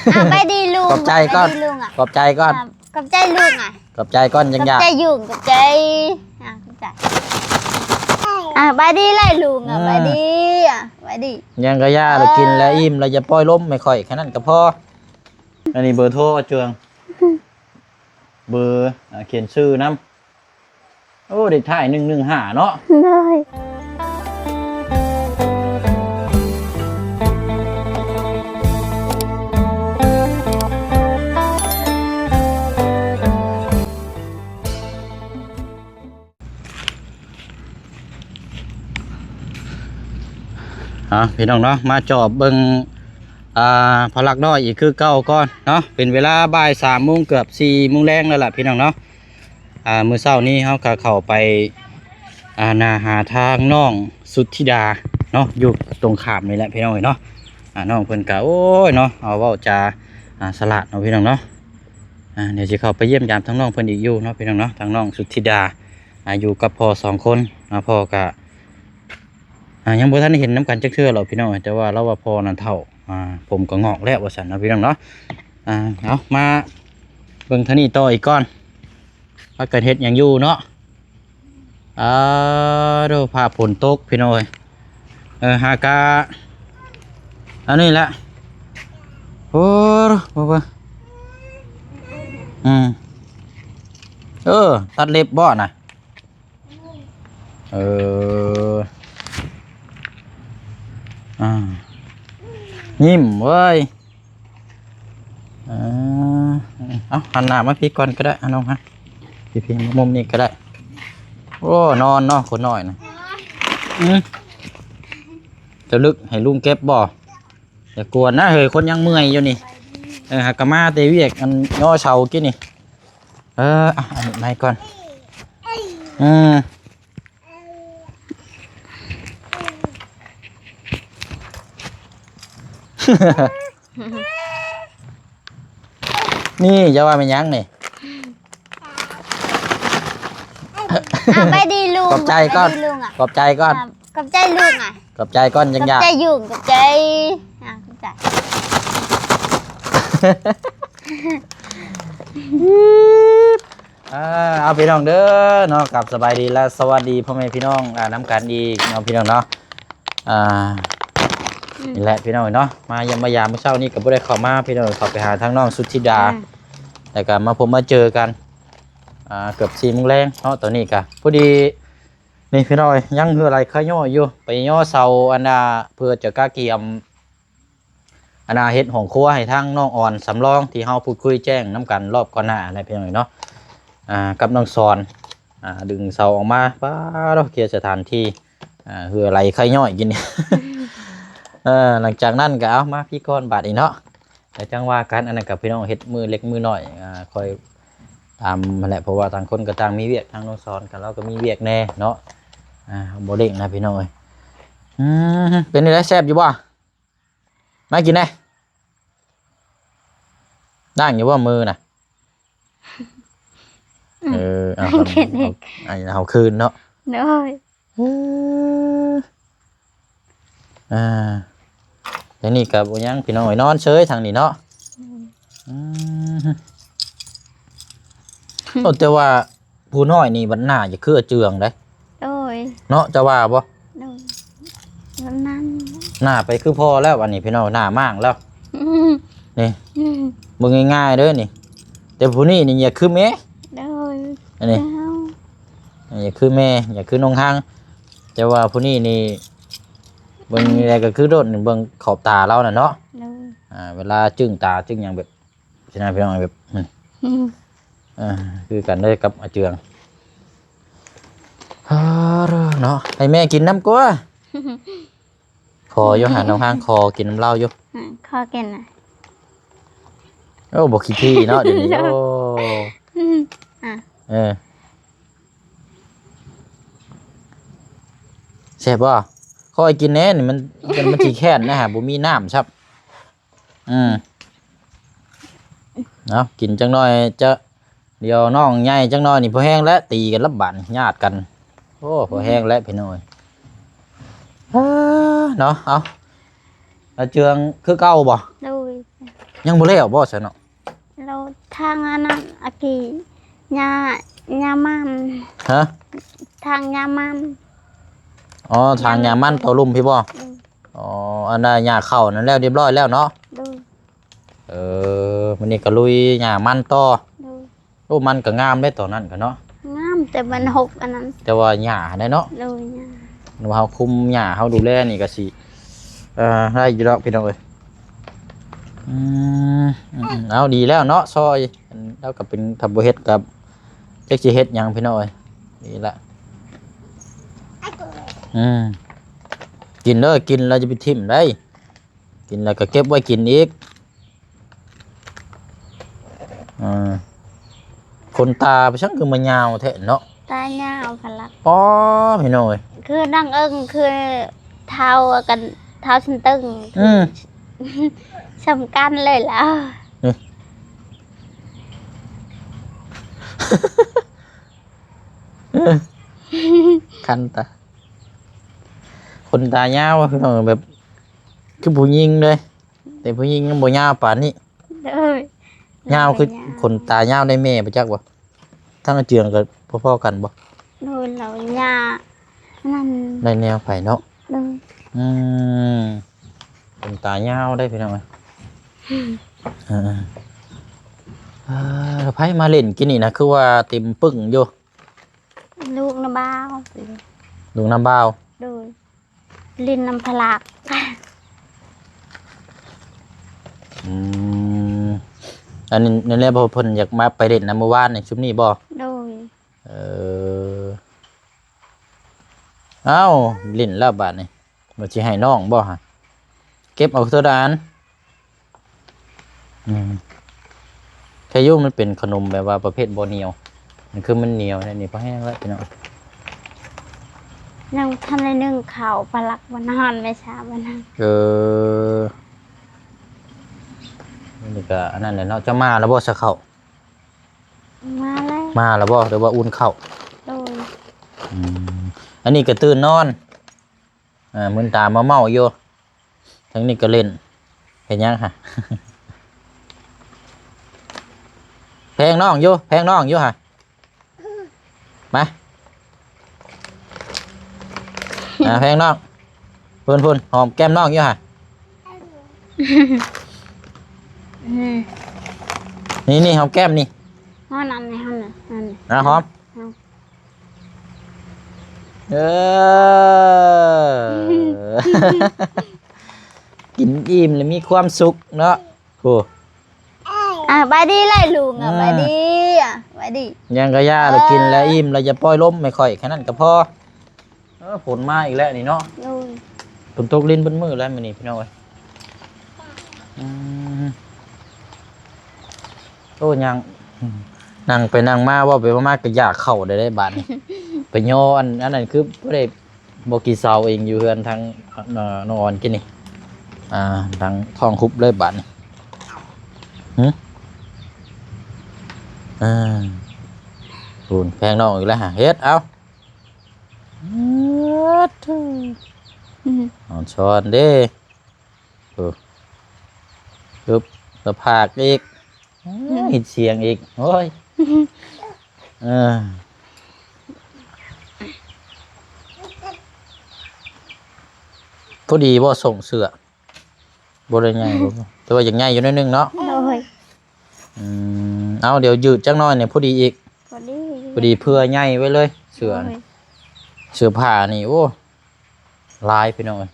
ອ່ະ ສະບາຍດີລຸງ ຂອບໃຈກ່ອນ ສະບາຍດີລຸງອ່ະ ຂອບໃຈກ່ອນ ອ່ະ ຂອບໃຈລຸງອ່ະ ຂອບໃຈກ່ອນ ຍັງຢາກ ຂອບໃຈລຸງ ຂອບໃຈ ອ່ະ ຂອບໃຈ ອ່ະ ສະບາຍດີຫຼາຍລຸງອ່ະ ອ່າ ສະບາຍດີອ່ະ ສະບາຍດີ ຍັງກະຢ່າ ເອີ ລະກິນລະອີ່ມ ລະຢ່າປ່ອຍລົມໃຫ້ຂ້ອຍ ແຄ່ນັ້ນກະພໍ. ອັນນີ້ເບີໂທອາເຈືອງ ເບີ ອ່າ ຂຽນຊື່ນຳ. ໂອ້ ເລກທ້າຍໜຶ່ງໜຶ່ງຫ້າເນາະ ໂດຍ ອ່າ ພີ່ນ້ອງເນາະ ມາຈອບເບິ່ງ ອ່າ ພໍ່ລັກນ້ອຍອີກຄືເກົ່າກ່ອນເນາະ ເປັນເວລາບ່າຍສາມໂມງ ເກືອບສີ່ໂມງແລງແລ້ວລະ ພີ່ນ້ອງເນາະ. ອ່າ ມື້ເຊົ້ານີ້ເຮົາກະເຂົ້າໄປ ອ່າ ນາຫາທາງນ້ອງສຸດທິດາເນາະ ຢູ່ຕົງຂ້າມນີ້ແຫຼະ ພີ່ນ້ອງເອີຍເນາະ. ອ່າ ນ້ອງເພິ່ນກະ ໂອ້ຍເນາະ ເວົ້າຈາ ອ່າ ສະຫຼາດເນາະ ພີ່ນ້ອງເນາະ. ອ່າ ດຽວຊິເຂົ້າໄປຢ້ຽມຢາມທາງນ້ອງເພິ່ນອີກຢູ່ເນາະ ພີ່ນ້ອງເນາະ ທາງນ້ອງສຸດທິດາ ອ່າ ຢູ່ກັບພໍ່ສອງຄົນເນາະ ພໍ່ກະ ອ່າ ຍັງບໍ່ທັນໄດ້ເຫັນນຳກັນຈັກເທື່ອດອກ ພີ່ນ້ອງເອີຍ ແຕ່ວ່າລາວວ່າພໍ່ນັ້ນເຖົ້າ ອ່າ ຜົມກະງອກແລ້ວວ່າຊັ້ນເນາະ ພີ່ນ້ອງເນາະ. ອ່າ ເອົາ ມາເບິ່ງທາງນີ້ຕໍ່ອີກກ່ອນ ພາກັນເຮັດຫຍັງຢູ່ເນາະ. ອ່າ ໂດ ຟ້າຝົນຕົກ ພີ່ນ້ອງເອີຍ ເອີ ຫາກະ ອັນນີ້ແຫຼະ ໂອ້ ເບິ່ງ ເບິ່ງ ອືມ ເອີ ຕັດເລັບບໍ່ນະ? ເອີ ອ່າ ຍິ້ມເວີຍ ເອີ ເອົາ ຫັນໜ້າມາພີ້ກ່ອນກະໄດ້ ອາ ນ້ອງຮະ ພີ້ໆ ມຸມນີ້ກະໄດ້. ໂອ້ ນອນເນາະ ຄົນນ້ອຍນະ ອື ຈະລຶກໃຫ້ລຸງເກັບບໍ່? ຢ່າກວນນະເຮີຍ ຄົນຍັງເມື່ອຍຢູ່ນີ້. ເອີ ຫາກະມາແຕ່ວຽກ ອັນ ຍໍເສົາກີ້ນີ້. ເອີ ອ່ະ ອັນນີ້ໃໝ່ກ່ອນ ອື ນີ້ ຢ່າວ່າແມ່ນຫຍັງນີ້ ອ່ະ ສະບາຍດີລຸງ ຂອບໃຈກ່ອນ ສະບາຍດີລຸງອ່ະ ຂອບໃຈກ່ອນ ອ່ະ ຂອບໃຈລຸງອ່ະ ຂອບໃຈກ່ອນ ຍັງຢາກ ຂອບໃຈລຸງ ຂອບໃຈ ອ່ະ ຂອບໃຈ ອ່າ ເອົາ ພີ່ນ້ອງເດີເນາະ ກັບສະບາຍດີ ແລະ ສະຫວັດດີພໍ່ແມ່ພີ່ນ້ອງ ອ່າ ນຳກັນອີກເນາະ ພີ່ນ້ອງເນາະ. ອ່າ ອືມ ນີ້ແຫຼະ ພີ່ນ້ອງເນາະ ມາຢ້ຽມມາຢາມ ມື້ເຊົ້ານີ້ກະບໍ່ໄດ້ເຂົ້າມາ ພີ່ນ້ອງ ເຂົ້າໄປຫາທາງນ້ອງສຸດທິດາ ອ່າ ແລ້ວກະມາພົບມາເຈີກັນ ອ່າ ເກືອບສີ່ໂມງແລງເນາະ. ຕອນນີ້ກະພໍດີ ນີ້ ພີ່ນ້ອງ ຍັງເຫື່ອໄຫຼຄາຍ້ອຍຢູ່ ໄປຍໍເສົາ ອັນນ່າ ເພື່ອຈະກະກຽມ ອັນນ່າ ເຮັດຫ້ອງຄົວໃຫ້ທາງນ້ອງອອນສຳລອງ ທີ່ເຮົາພູດຄຸຍແຈ້ງນຳກັນລອບກ່ອນໜ້ານັ້ນແຫຼະ ພີ່ນ້ອງເນາະ ອ່າ ກັບນ້ອງສອນ ອ່າ ດຶງເສົາອອກມາ ປາດໂທ້ ເຄຍສະຖານທີ່ ອ່າ ເຫື່ອໄຫຼຄາຍ້ອຍກິນນີ້ ເອີ ຫຼັງຈາກນັ້ນກະເອົາມາພີ້ກ່ອນບາດນີ້ເນາະ ແລ້ວຈັ່ງວ່າກັນ ອັນນັ້ນກະພີ່ນ້ອງເຮັດມື້ເລັກມື້ນ້ອຍ ອ່າ ຄ່ອຍຕາມຫັ້ນແຫຼະ ເພາະວ່າຕ່າງຄົນກະຕ່າງມີວຽກ ທາງນ້ອງສອນກະ ລາວກະມີວຽກແດ່ເນາະ ອ່າ ບໍ່ເລັ່ງນະ ພີ່ນ້ອງເອີຍ. ອືມ ເປັນຈັ່ງໃດ ແຊບຢູ່ບໍ່? ມາກິນແດ່ ລ້າງຢູ່ບໍ່ມືນະ? ອືມ ເອີ ເອົາ ເອົາຄືນເນາະ ໂດຍ ເອີ ອ່າ ແຕ່ນີ້ກະບໍ່ຫຍັງ ພີ່ນ້ອງເອີຍ ນອນເຊີຍທາງນີ້ເນາະ ອືມ ອືມ ໂອ້ ແຕ່ວ່າ ຜູ້ນ້ອຍນີ້ບັດໜ້າຈະຄືອາເຈືອງເດ້ ໂດຍ ເນາະ ເຈົ້າວ່າບໍ່? ໂດຍ ແບບນັ້ນ ໜ້າໄປຄືພໍ່ແລ້ວ ອັນນີ້ພີ່ນ້ອງ ໜ້າມ້າງແລ້ວ ອືມ ນີ້ ອືມ ເບິ່ງງ່າຍໆເດີນີ້ ແຕ່ຜູ້ນີ້ນີ້ຢາກຄືແມ່ ໂດຍ ອັນນີ້ ເຈົ້າ ຢາກຄືແມ່ ຢາກຄືນ້ອງຮັງ ແຕ່ວ່າຜູ້ນີ້ນີ້ ເບິ່ງແລ້ວກະຄືໂດດ ເບິ່ງຂອບຕາລາວນະເນາະ ໂດຍ ອ່າ ເວລາຈຶ້ງຕາຈຶ້ງຫຍັງແບບ ຊີ້ນະ ພີ່ນ້ອງ ແບບ ອືມ ເອີ ຄືກັນເລີຍກັບອາເຈືອງ ເອີ ເນາະ ໃຫ້ແມ່ກິນນຳກວ່າ ຂໍຢູ່ຫານ້ອງຮາງ ຂໍກິນນຳລາວຢູ່ ອືມ ຂໍກິນນະ ໂອ້ ບໍ່ຂີ້ຖີ່ເນາະ ດຽວນີ້ ໂອ້ ອືມ ອ່ະ ເອີ ແຊບບໍ່? ຂໍໃຫ້ກິນແດ່ນີ້ ມັນ ມັນຊິແຄ້ນນະ ບໍ່ມີນ້ຳຊ້ຳ. ອືມ ເອົາ ກິນຈັກໜ່ອຍ ຈະ ດຽວນ້ອງໃຫຍ່ຈັກໜ່ອຍນີ້ ພໍແຮງແລ້ວ ຕີກັນລະບາດນີ້ ຍາດກັນ ໂອ້ ພໍແຮງແລ້ວພີ່ນ້ອງເອີຍ ເອີ ເນາະ ເອົາ ອາເຈືອງຄືເກົ່າບໍ່? ໂດຍ ຍັງບໍ່ແລ້ວບໍ່ຊະເນາະ? ແລ້ວທາງອັນນັ້ນອາກີ ຫຍ້າ ຫຍ້າມັນ ຮະ? ທາງຫຍ້າມັນ ອໍ ທາງຫຍ້າມັນຕໍ່ລຸ່ມພີ້ບໍ່? ອືມ ອໍ ອັນນ່າຫຍ້າເຂົ້ານັ້ນແລ້ວຮຽບຮ້ອຍແລ້ວເນາະ? ໂດຍ ເອີ ມື້ນີ້ກໍລຸຍຫຍ້າມັນຕໍ່. ໂດຍ ໂອ້ ມັນກໍງາມເດ້ຕອນນັ້ນກໍເນາະ ງາມ ແຕ່ມັນຫົກອັນນັ້ນ ແຕ່ວ່າຫຍ້າຫັ້ນແຫຼະເນາະ. ໂດຍ ຫຍ້າ ວ່າເຮົາຄຸມຫຍ້າ ເຮົາດູແລນີ້ກໍຊິ ເອີ ໄດ້ຢູ່ດອກພີ່ນ້ອງເອີຍ. ອືມ ເອົາ ດີແລ້ວເນາະ ຊ່ອຍ ລາວກໍເປັນ ຖ້າບໍ່ເຮັດກໍຈັກຊິເຮັດຫຍັງພີ່ນ້ອງເອີຍ. ດີລະ ອືມ ກິນເດີ ກິນແລ້ວຢ່າໄປຖິ້ມໄດ໋. ກິນແລ້ວກໍເກັບໄວ້ກິນອີກ. ເອີ ຂົນຕາໄປຊັ້ນຄືມາຍາວແທ້ເນາະ? ຕາຍາວພະລະ ອໍ ພີ່ນ້ອງເອີຍ ຄືນາງເອິງ ຄືເຖົ້າກັນ ເຖົ້າຊັ້ນຕຶງ. ອືມ ສ່ຳກັນເລີຍລະ. ເອີ ຄັນຕາ ຂົນຕາຍາວ ພີ່ນ້ອງ ແບບຄືຜູ້ຍິງເລີຍ. ແຕ່ຜູ້ຍິງຍັງບໍ່ຍາວປານນີ້. ໂດຍ ຍາວຄື ລາວກໍຍາວ ຂົນຕາຍາວໄດ້ແມ່ປະຈັກບໍ່? ທາງອາເຈືອງກໍພໍໆກັນບໍ່? ໂດຍ ລາວຍາວນັ້ນ ໄດ້ແນວໄປເນາະ. ໂດຍ ອືມ ຂົນຕາຍາວໄດ໋ພີ່ນ້ອງເອີຍ. ເອີ ເອີ ໃຜມາຫຼິ້ນກິນນີ້ນະ ຄືວ່າເຕັມປຶ້ງຢູ່? ລູກນ້າບ່າວ ລູກນ້າບ່າວ. ໂດຍ ຫຼິ້ນນຳພະລັກ. ອືມ ອັນນີ້ ນັ້ນແຫຼະ ເພາະເພິ່ນຢາກມາໄປຫຼິ້ນນຳມື້ວານນີ້ ຊຸມນີ້ບໍ່? ໂດຍ ເອີ ເອົ້າ ຫຼິ້ນແລ້ວບາດນີ້ ວ່າຊິໃຫ້ນ້ອງບໍ່ຫະ? ເກັບເອົາໂຕດານ. ອືມ ແຄ່ຢູ່ມັນເປັນຂະໜົມແບບວ່າປະເພດບໍ່ໜຽວ ມັນຄືມັນໜຽວແນວນີ້ ພໍແຮງແລ້ວພີ່ນ້ອງ. ຍັງບໍ່ທັນໄດ້ໜຶ້ງເຂົ້າ ພະລັກບໍ່ນອນ ໄປຊາບໍ່ນອນ. ເອີ ນີ້ກໍອັນນັ້ນແຫຼະເນາະ. ເຈົ້າມາແລ້ວບໍ່ຊະເຂົ້າ? ມາແລ້ວ ມາແລ້ວບໍ່ ຫຼືວ່າອຸ່ນເຂົ້າ? ໂດຍ ອືມ ອັນນີ້ກໍຕື່ນນອນ. ອ່າ ມືນຕາເມົາໆຢູ່ ທາງນີ້ກໍຫຼິ້ນ. ເຮັດຫຍັງຫະ? ແພງນ້ອງຢູ່ ແພງນ້ອງຢູ່ຫະ? ມາ ອ່າ ແພງນ້ອງ ພຸ້ນໆ ຫອມແກ້ມນ້ອງຢູ່ຫະ? ອືມ ນີ້ໆ ຫອມແກ້ມນີ້ ຫອມອັນນີ້ ຫອມອັນນີ້ ອ່າ ຫອມ ຫອມ. ເອີ ກິນອີ່ມແລ້ວມີຄວາມສຸກເນາະ. ໂອ້ ອ່າ ບາຍດີເລີຍລຸງ ອ່າ ອືມ ບາຍດີ ອ່າ ບາຍດີ. ຫຍັງກະຢ່າ ເອີ ລະກິນແລ້ວອີ່ມ ລະຢ່າປ່ອຍລົມໃຫ້ຂ້ອຍ ແຄ່ນັ້ນກະພໍ. ເອີ ຝົນມາອີກແລ້ວນີ້ເນາະ. ໂດຍ ຝົນຕົກລິນເບິດມື້ແລ້ວມື້ນີ້ພີ່ນ້ອງເອີຍ. ອືມ ໂອ້ ຍ່າງ ນັ່ງໄປນັ່ງມາ ເວົ້າໄປເວົ້າມາກໍຢາກເຂົ້າໄດ້ ໄດ້ບາດນີ້ ໄປຍໍອັນ ອັນນັ້ນຄືບໍ່ໄດ້ ບໍ່ກີເຊົາເອງຢູ່ເຮືອນທາງ ເອີ ນ້ອງອອນກິນນີ້ ອ່າ ທາງທ້ອງຮຸບເລີຍບາດນີ້. ຫຶ ເອີ ພຸ້ນແພງນ້ອງອີກແລ້ວຫາ ເຮັດເອົາ ເອີ ອອນຊອນເດ້. ໂອ້ ປຶບ ລະພາກອີກ ເອີ ເຮັດສຽງອີກ ໂອ້ຍ ເອີ ພໍດີບໍ່ ສົ່ງເສື້ອ ບໍ່ໄດ້ໃຫຍ່ ແຕ່ວ່າຢາກໃຫຍ່ຢູ່ໜ້ອຍໜຶ່ງເນາະ. ໂດຍ ອືມ ເອົາ ດຽວຍືດຈັກໜ້ອຍນີ້ ພໍດີອີກ ພໍດີ ພໍດີເພື່ອໃຫຍ່ໄວ້ເລີຍ ເສື້ອ ໂດຍ ເສື້ອຜ້ານີ້ ໂອ້ ຫຼາຍພີ່ນ້ອງເອີຍ.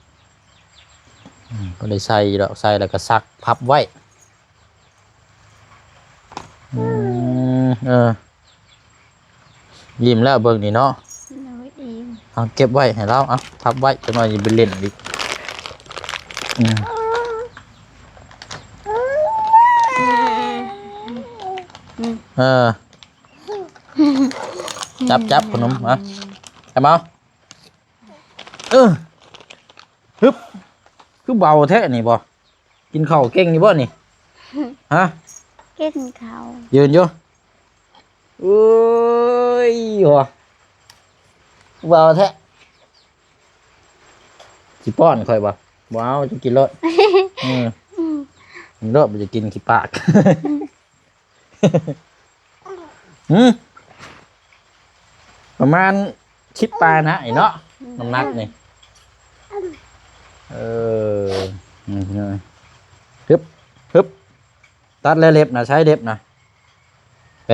ອືມ ບໍ່ໄດ້ໃສ່ດອກ ໃສ່ແລ້ວກໍຊັກພັບໄວ້. ອືມ ເອີ ອີ່ມແລ້ວເບິ່ງນີ້ເນາະ. ໂດຍ ອີ່ມ ເອົາເກັບໄວ້ໃຫ້ລາວ ເອົາພັບໄວ້ ຈັກໜ້ອຍຊິໄປຫຼິ້ນອີກ. ອືມ ເອີ ຈັບ ຈັບຂະໜົມ ເອົາ ຈັບເອົາ. ເອີ ຮຶບ ຄືເບົາແທ້ນີ້ບໍ່? ກິນເຂົ້າເກັ່ງຢູ່ບໍ່ນີ້? ຮະ ກິນເຂົ້າ ຢືນຢູ່. ໂອ້ຍ ໂຫ ເບົາແທ້ ຊິປ້ອນຂ້ອຍບໍ່? ບໍ່ເອົາ ເຈົ້າກິນໂລດ. ອືມ ອືມ ໂລດ ບໍ່ຢາກກິນຂີ້ປາກ. ຫືມ ປະມານສິບປາຍນະ ນີ້ເນາະ ອືມ ນ້ຳໜັກນີ້. ເອີ ອືມ ຮຶບ ຮຶບ ຕັດແລ້ວເລັບນະ ໃຊ້ເລັບນະ ແປ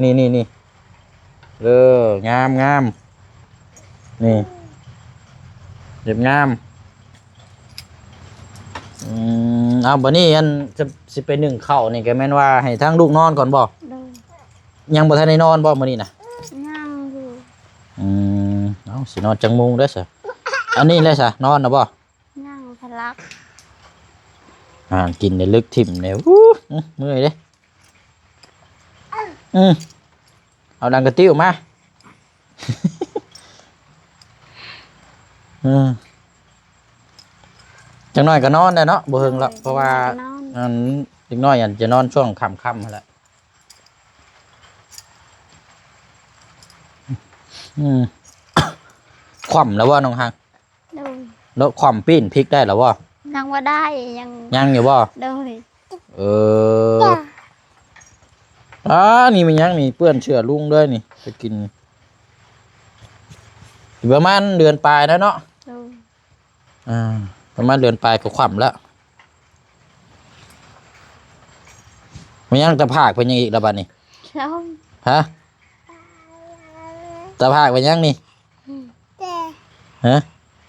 ນີ້ ນີ້ ນີ້ ເອີ ງາມ ງາມ ນີ້ ເລັບງາມ. ອືມ ເອົາ ບາດນີ້ ອັນ ຊິ ຊິໄປໜຶ້ງເຂົ້ານີ້ ກໍແມ່ນວ່າໃຫ້ທາງລູກນອນກ່ອນບໍ່? ໂດຍ. ຍັງບໍ່ທັນໄດ້ນອນບໍ່ມື້ນີ້ນະ? ຍັງຢູ່. ອືມ ເອົາ ຊິນອນຈັກໂມງເດີຊະ? ອັນນີ້ແຫຼະຊະ ນອນນະບໍ່? ຍັງ ພະລັກ ອ່າ ກິນໄດ້ລຶກຖິ້ມເດ້. ອູ້ ເມື່ອຍເດ້. ອືມ ເອົາດັງກະຕິ້ວມາ. ເອີ ຈັກໜ້ອຍກໍນອນແລ້ວເນາະ ບໍ່ເຫິງແລ້ວ ເພາະວ່າ ອັນ ເດັກນ້ອຍ ອັນ ຈະນອນຊ່ວງຄ່ຳໆຫັ້ນແຫຼະ. ອືມ ຂວັ້ມແລ້ວບໍ່ນ້ອງຮັກ? ໂດຍ. ແລ້ວຂວັ້ມປີ້ນພິກໄດ້ແລ້ວບໍ່? ຍັງບໍ່ໄດ້ ຍັງ ຍັງຢູ່ບໍ່? ໂດຍ. ເອີ ອ່າ ນີ້ແມ່ນຫຍັງນີ້? ເປື້ອນເສື້ອລຸງເລີຍນີ້ ໄປກິນ ປະມານເດືອນປາຍແລ້ວເນາະ. ໂດຍ. ອ່າ ປະມານເດືອນປາຍກໍຂວັ້ມແລ້ວ. ແມ່ນຫຍັງ ຕາຜາກເປັນຫຍັງອີກລະບາດນີ້? ເຊົາ. ຮະ? ຕາຜາກເປັນຫຍັງນີ້? ຮະ?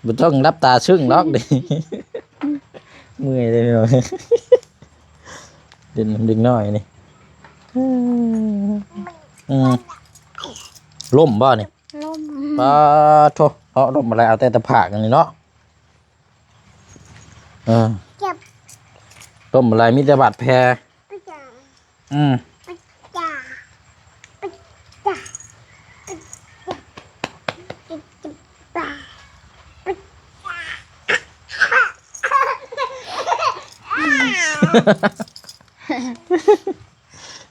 ບໍ່ຕ້ອງຫຼັບຕາຊຶ້ງດອກນີ້. ເມື່ອຍເດ້ພີ່ນ້ອງ ເດັກ ເດັກນ້ອຍນີ້. ອືມ ລົ້ມບໍ່ນີ້? ລົ້ມ. ປາໂທ້ ເນາະ ລົ້ມບໍ່ໄດ້ ເອົາແຕ່ຕາຜາກອັນນີ້ເນາະ. ເອີ ເຈັບ ລົ້ມບໍ່ໄດ້ ມີແຕ່ບາດແຜ. ອືມ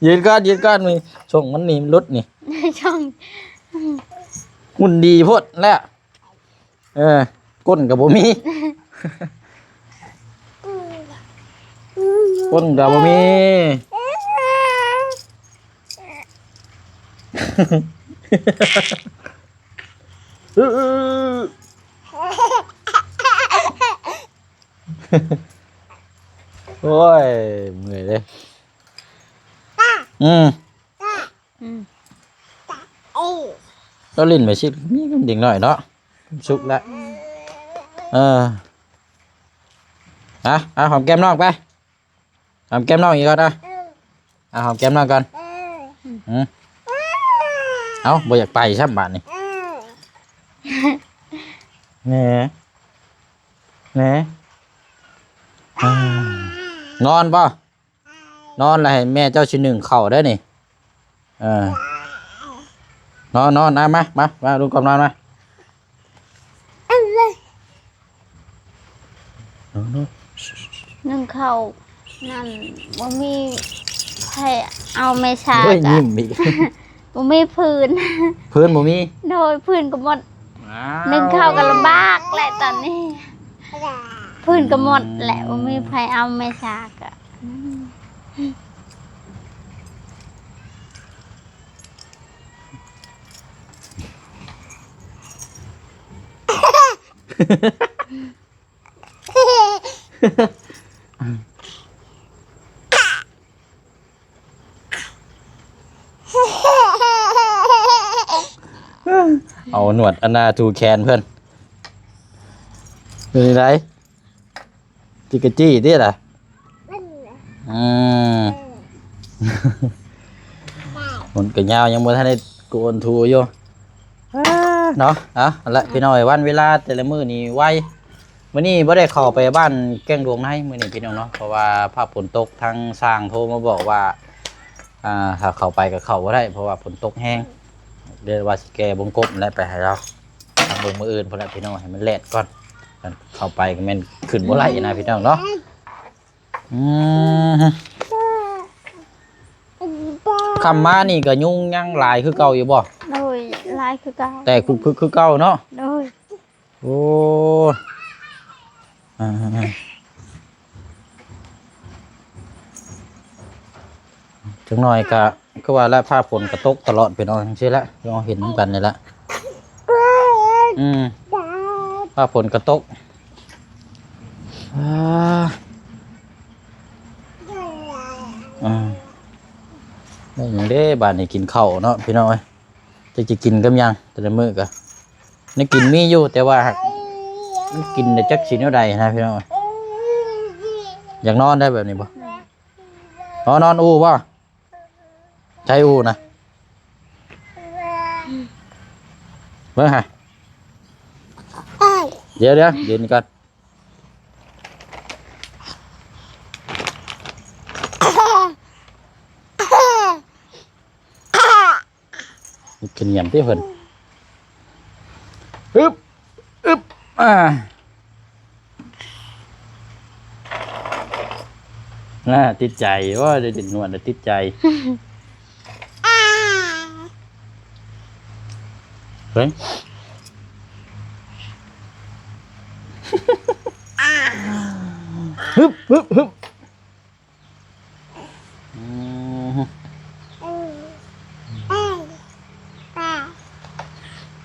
ຢືນກ່ອນ ຢືນກ່ອນ ນີ້ ສົ່ງມັນນີ້ ມັນຫຼຸດນີ້ ຊ່ອງ ຫຸ່ນດີໂພດແລ້ວ. ເອີ ກົ້ນກໍບໍ່ມີ ກົ້ນກໍບໍ່ມີ. ໂອ້ຍ ເມື່ອຍເດ້. ອືມ ອືມ ເຈົ້າຫຼິ້ນໄປຊິ ມີເດັກນ້ອຍເນາະ ສຸກແລ້ວ. ເອີ ອ່ະ ອ່ະ ຫອມແກ້ມນ້ອງໄປ ຫອມແກ້ມນ້ອງອີກກ່ອນນະ. ອ່ະ ຫອມແກ້ມນ້ອງກ່ອນ. ອືມ ເອົ້າ ບໍ່ຢາກໄປຊ້ຳບາດນີ້. ແນ່ ແນ່ ນອນບໍ່? ນອນແລ້ວໃຫ້ແມ່ເຈົ້າຊິໜຶ້ງເຂົ້າເດີ້ນີ້. ເອີ ນອນ ນອນ ນະ ມາ ມາ ມາ ລຸງກອມນອນມາ. ໜຶ້ງເຂົ້ານັ້ນ ບໍ່ມີໃຜເອົາແມ່ຊາກະ ໂອ້ຍ ຍິ້ມອີກ ບໍ່ມີຟືນ ຟືນບໍ່ມີ. ໂດຍ ຟືນກໍໝົດ. ອ້າວ ໜຶ້ງເຂົ້າກໍລຳບາກແຫຼະຕອນນີ້ ຟືນກໍໝົດແຫຼະ ອືມ ບໍ່ມີໃຜເອົາແມ່ຊາກະ. ເອົາໜວດອັນນາຖູແຂນເພິ່ນ ເປັນໃດ? ຈິກກະຈີ້ຕິລະ. ອືມ ຫົນກະຍາວ ຍັງບໍ່ທັນໄດ້ໂກນຖູຢູ່. ເນາະ ເອົາລະ ພີ່ນ້ອງເອີຍ ວັນເວລາແຕ່ລະມື້ນີ້ໄວ. ມື້ນີ້ບໍ່ໄດ້ເຂົ້າໄປບ້ານແກ້ງດວງໃນມື້ນີ້ພີ່ນ້ອງເນາະ ເພາະວ່າຟ້າຝົນຕົກ ທາງຊ່າງໂທມາບອກວ່າ ອ່າ ຖ້າເຂົ້າໄປກໍເຂົ້າບໍ່ໄດ້ ເພາະວ່າຝົນຕົກແຮງ. ເລີຍວ່າຊິແກ່ວົງກົບແຫຼະ ໄປໃຫ້ລາວ ທາງເບິ່ງມື້ອື່ນພຸ້ນແຫຼະພີ່ນ້ອງ ໃຫ້ມັນແລດກ່ອນ. ຄັນເຂົ້າໄປກໍແມ່ນຂຶ້ນບໍ່ໄດ້ນະພີ່ນ້ອງເນາະ. ອືມ ຄ່ຳມານີ້ກໍຍຸງຍັງຫຼາຍຄືເກົ່າຢູ່ບໍ່? ໂດຍ ຫຼາຍຄືເກົ່າ ແຕ່ຄຸກໆຄືເກົ່າເນາະ. ໂດຍ. ໂອ້ ອ່າ ອ່າ ອ່າ ຈັກໜ່ອຍກະ ຄືວ່າລະ ຟ້າຝົນກະຕົກຕະຫຼອດ ພີ່ນ້ອງ ຈັ່ງຊີ້ແຫຼະ ເຮົາເຫັນນຳກັນນີ້ແຫຼະ. ອືມ ຟ້າຝົນກະຕົກ. ອາ ອືມ ໄດ້ຫຍັງເດ້ ບາດນີ້ກິນເຂົ້າເນາະ ພີ່ນ້ອງເອີຍ. ຈັກຊິກິນກັບຫຍັງ ແຕ່ລະມື້ກະ ແນວກິນມີຢູ່ ແຕ່ວ່າຫາກມັນກິນແລ້ວຈັກຊິແນວໃດນະ ພີ່ນ້ອງເອີຍ. ຢາກນອນໄດ້ແບບນີ້ບໍ່? ນອນ ນອນອູ່ບໍ່? ໃຊ້ອູ່ນະ ເບິ່ງຫາ ດຽວໆ ດຽວນີ້ກ່ອນ. ຂະໜຽມຕິເພິ່ນ ອຶບ ອຶບ ອາ ນາ ຕິດໃຈ ໂອ້ຍ ໄດ້ຫຼິ້ນນວດແລ້ວຕິດໃຈ. ເບິ່ງ ຮຶບ ຮຶບ ຮຶບ ອືມ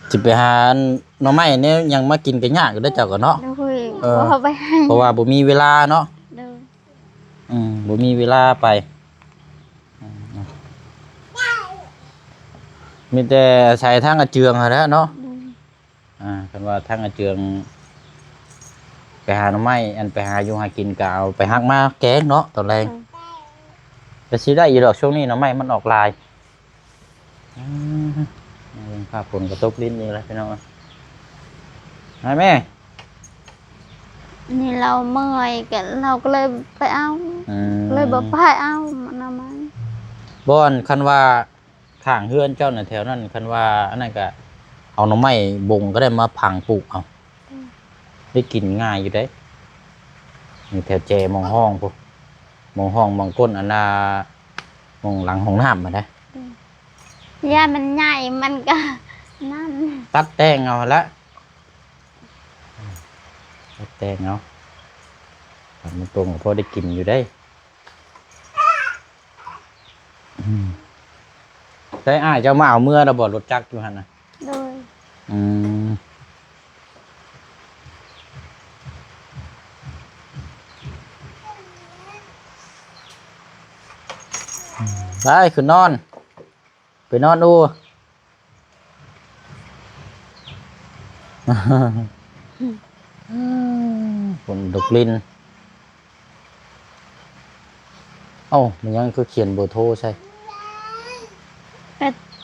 ຊິໄປຫາໜໍ່ໄມ້ແນວຫຍັງມາກິນກໍຍາກຢູ່ເດ້ເຈົ້າກໍເນາະ. ໂດຍ ເອີ ບໍ່ເອົາໄປໃຫ້ ເພາະວ່າບໍ່ມີເວລາເນາະ. ໂດຍ ອືມ ບໍ່ມີເວລາໄປ. ອືມ ມີແຕ່ອາໄສທາງອາເຈືອງຫັ້ນແຫຼະເນາະ. ໂດຍ ອ່າ ຄັນວ່າທາງອາເຈືອງໄປຫາໜໍ່ໄມ້ ອັນໄປຫາຢູ່ຫາກິນ ກໍເອົາໄປຫັກມາແກງເນາະຕອນແລງ. ໂດຍ ກໍຊິໄດ້ຢູ່ດອກ ຊ່ວງນີ້ໜໍ່ໄມ້ມັນອອກຫຼາຍ. ອືມ ຟ້າຝົນກໍຕົກລິນອີກແລ້ວ ພີ່ນ້ອງ. ມາແມ່ ນີ້ລາວເມື່ອຍ ກໍລາວກໍເລີຍໄປເອົາ. ອືມ ເລີຍບໍ່ໄປເອົາໜໍ່ໄມ້. ບ່ອນ ຄັນວ່າ ຂ້າງເຮືອນເຈົ້ານັ້ນ ແຖວນັ້ນ ຄັນວ່າອັນນັ້ນກະເອົາໜໍ່ໄມ້ບົງກໍໄດ້ມາຝັງປູກເອົາ. ອືມ ໄດ້ກິນງ່າຍຢູ່ເດ້. ນີ້ແຖວແຈໝ່ອງຫ້ອງພຸ້ນ ໝ່ອງຫ້ອງໝ່ອງກົ້ນ ອັນນ່າ ໝ່ອງຫຼັງຫ້ອງນ້ຳຫັ້ນນະ. ອືມ ຢ້ານມັນໃຫຍ່ ມັນກໍນັ້ນ ຕັດແຕ່ງເອົາຫັ້ນລະ ຕັດແຕ່ງເອົາ. ມັນຕົງກໍພໍໄດ້ກິນຢູ່ເດ້. ອືມ ໃຊ້ອ້າຍເຈົ້າມາເອົາເມືອແລ້ວບໍ່ ລົດຈັກຢູ່ຫັ້ນນະ? ໂດຍ ອືມ ໄປຂຶ້ນນອນ ໄປນອນອູ່. ຝົນຕົກລິນ. ເອົ້າ ມັນຍັງຄືຂຽນເບີໂທໃສ່?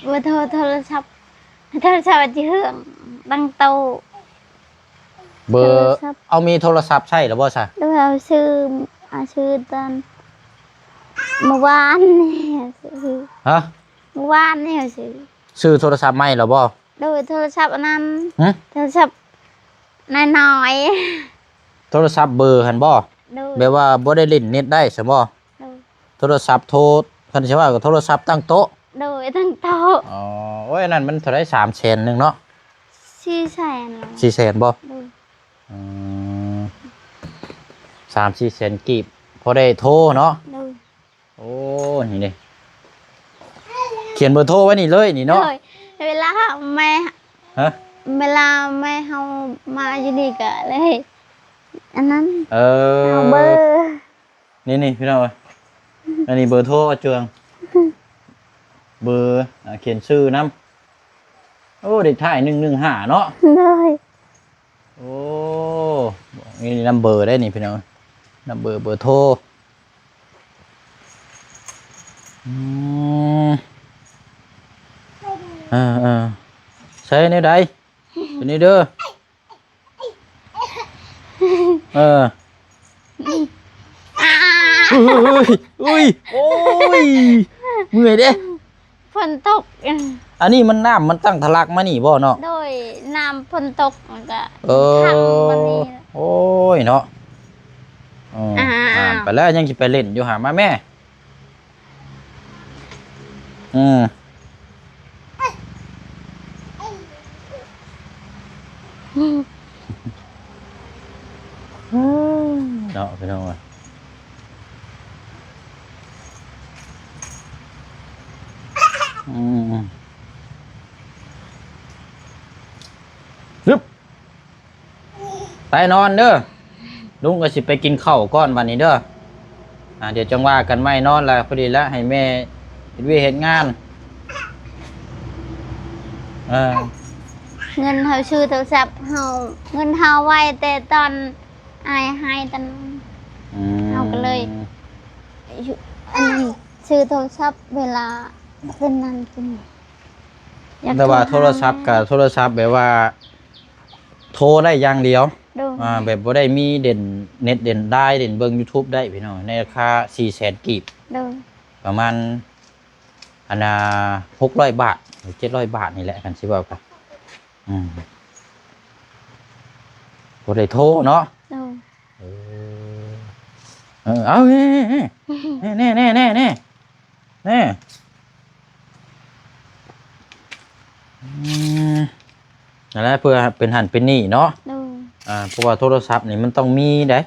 ເບີໂທໂທລະສັບ ໂທລະສັບອາດຈະເຮືອງຕັ້ງໂຕະ. ເບີ ເອົາ ມີໂທລະສັບໃຊ້ແລ້ວບໍ່ຊະ? ໂດຍ ເອົາຊື້ ເອົາຊື້ຕອນມື້ວານນີ້ ຊື້ ຮະ? ມື້ວານນີ້ເຮົາຊື້ ຊື້ໂທລະສັບໃໝ່ແລ້ວບໍ່? ໂດຍ ໂທລະສັບອັນນັ້ນ ຫຶ? ໂທລະສັບນ້ອຍໆ ໂທລະສັບເບີຫັ້ນບໍ່? ໂດຍ ແບບວ່າບໍ່ໄດ້ຫຼິ້ນເນັດໄດ້ຊັ້ນບໍ່? ໂດຍ ໂທລະສັບໂທ ຄັນຊິວ່າກໍໂທລະສັບຕັ້ງໂຕະ. ໂດຍ ຕັ້ງໂຕະ. ອໍ ໂອ້ຍ ອັນນັ້ນມັນເທົ່າໃດ? ສາມແສນໜຶ່ງເນາະ? ສີ່ແສນ. ສີ່ແສນບໍ່? ໂດຍ ອືມ ສາມສີ່ແສນກີບ ພໍໄດ້ໂທເນາະ? ໂດຍ ໂອ້ ນີ້ເດ້ ຂຽນເບີໂທໄວ້ນີ້ເລີຍນີ້ເນາະ. ໂດຍ ເວລາແມ່ ຮະ? ເວລາແມ່ເຮົາມາຢູ່ນີ້ກະເລີຍ ອັນນັ້ນ ເອີ ເອົາເບີ ນີ້ໆ ພີ່ນ້ອງເອີຍ ອັນນີ້ເບີໂທອາເຈືອງ ເບີ ອ່າ ຂຽນຊື່ນຳ. ໂອ້ ເລກທ້າຍໜຶ່ງໜຶ່ງຫ້າເນາະ. ໂດຍ ໂອ້ ນີ້ນຳເບີໄດ້ນີ້ພີ່ນ້ອງ ນຳເບີ ເບີໂທ. ອືມ ເອີໆ ໃຊ້ແນວໃດ? ຕົວນີ້ເດີ ເອີ ອຸ້ຍ ອຸ້ຍ ໂອ້ຍ ເມື່ອຍເດ້. ຝົນຕົກ ອັນນີ້ມັນ ນ້ຳມັນຕັ້ງທະລັກມານີ້ບໍ່ເນາະ? ໂດຍ ນ້ຳຝົນຕົກມັນກະ ເອີ ຂັງມານີ້. ໂອ້ຍເນາະ ເອີ ອ່າ ອ່າ ໄປແລ້ວ ຍັງຊິໄປຫຼິ້ນຢູ່ຫາ ມາແມ່. ອືມ ເນາະ ພີ່ນ້ອງເອີຍ. ອືມ ຮຶບ ໄປນອນເດີ ລຸງກໍຊິໄປກິນເຂົ້າກ່ອນບັດນີ້ເດີ. ອ່າ ດຽວຈັ່ງວ່າກັນໃໝ່. ນອນລະພໍດີລະ ໃຫ້ແມ່ເຮັດວຽກເຮັດງານ. ເອີ ເງິນເຮົາຊື້ໂທລະສັບ ເຮົາ ເງິນເຮົາໄວ້ແຕ່ຕອນອ້າຍໃຫ້ຕອນນັ້ນ. ອືມ ເຮົາກໍເລີຍ ອັນນັ້ນ ຊື້ໂທລະສັບເວລາເປັນນັ້ນເປັນນີ້. ຢາກ ແຕ່ວ່າໂທລະສັບ ໂທຫາ ກໍໂທລະສັບແບບວ່າໂທໄດ້ຢ່າງດຽວ. ໂດຍ ອ່າ ແບບບໍ່ໄດ້ມີເດັ່ນເນັດ ເດັ່ນໄລນ໌ ເດັ່ນເບິ່ງຢູທູບໄດ້ພີ່ນ້ອງ ໃນລາຄາສີ່ແສນກີບ. ໂດຍ ປະມານ ອັນນ່າ ຫົກຮ້ອຍບາດ ເຈັດຮ້ອຍບາດນີ້ແຫຼະ ຄັນຊິເວົ້າກໍ ອືມ ບໍ່ໄດ້ໂທເນາະ. ໂດຍ ເອີ ເອີ ເອົາ ແນ່ ແນ່ ແນ່ ແນ່ ແນ່ ແນ່ ອືມ ນັ້ນແຫຼະ ເພື່ອເປັນຫັ້ນເປັນນີ້ເນາະ. ໂດຍ ອ່າ ເພາະວ່າໂທລະສັບນີ້ມັນຕ້ອງມີໄດ໋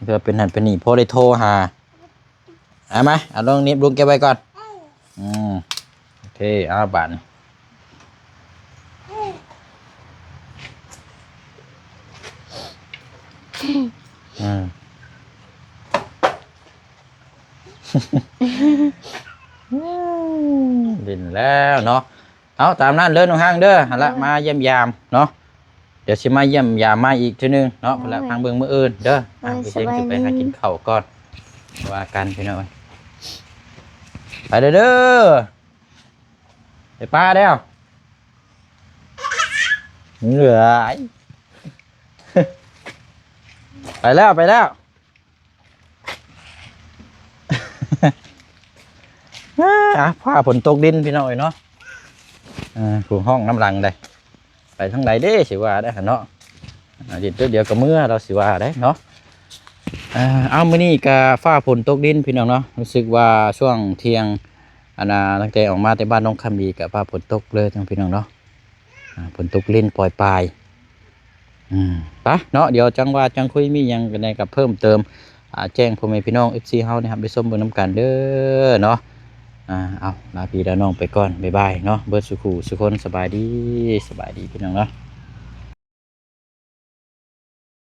ເພື່ອເປັນຫັ້ນເປັນນີ້ ພໍໄດ້ໂທຫາ. ເອົາມາ ເອົາລົງນີ້ ລຸງເກັບໄວ້ກ່ອນ. ອືມ ໂອເຄ ເອົາບາດນີ້ ອືມ ຫຼິ້ນແລ້ວເນາະ. ເອົາ ຕາມນັ້ນເດີນ້ອງຮັງເດີ ຫັ້ນລະ ໂດຍ ມາຢ້ຽມຢາມເນາະ. ດຽວຊິມາຢ້ຽມຢາມໃໝ່ອີກເທື່ອໜຶ່ງເນາະ. ໂດຍ ພຸ້ນລະ ພັງເບິ່ງມື້ອື່ນເດີ. ໂດຍ ອ່າ ໄປເສັງ ສະບາຍດີ ຊິໄປຫາກິນເຂົ້າກ່ອນ ວ່າກັນພີ່ນ້ອງເອີຍ. ໄປເດີ ເດີ ໄປປາແລ້ວ ເອີຍ ໄປແລ້ວ ໄປແລ້ວ. ອ່າ ຟ້າຝົນຕົກດິນພີ່ນ້ອງເອີຍເນາະ. ເອີ ຜູ້ຮ້ອງນຳຫຼັງໃດ ໄປທາງໃດເດ້ ຊິວ່າໄດ໋ຫັ້ນເນາະ. ອ່າ ດິນຕົວດຽວກໍເມືອ ລາວຊິວ່າໄດ໋ເນາະ. ເອີ ເອົາ ມື້ນີ້ກໍຟ້າຝົນຕົກດິນພີ່ນ້ອງເນາະ. ຮູ້ສຶກວ່າຊ່ວງທ່ຽງ ອັນນ່າ ຕັ້ງແຕ່ອອກມາແຕ່ບ້ານໜອງຄຳອີກ ກໍຟ້າຝົນຕົກເລີຍພີ່ນ້ອງເນາະ. ອ່າ ຝົນຕົກລິນປອຍປາຍ. ອືມ ໄປເນາະ ດຽວຈັ່ງວ່າຈັ່ງຄຸຍ ມີຫຍັງກັນແດ່ກໍເພີ່ມເຕີມ ອ່າ ແຈ້ງພໍ່ແມ່ພີ່ນ້ອງ ເອັຟຊີ ເຮົາໄດ້ຮັບໄດ້ຊົມເບິ່ງນຳກັນເດີເນາະ. ອ່າ ເອົາ ລາພີ່ລານ້ອງໄປກ່ອນ ບາຍບາຍເນາະ ເບິດສູ່ຄູ່ສູ່ຄົນ. ສະບາຍດີ ສະບາຍດີພີ່ນ້ອງເນາະ.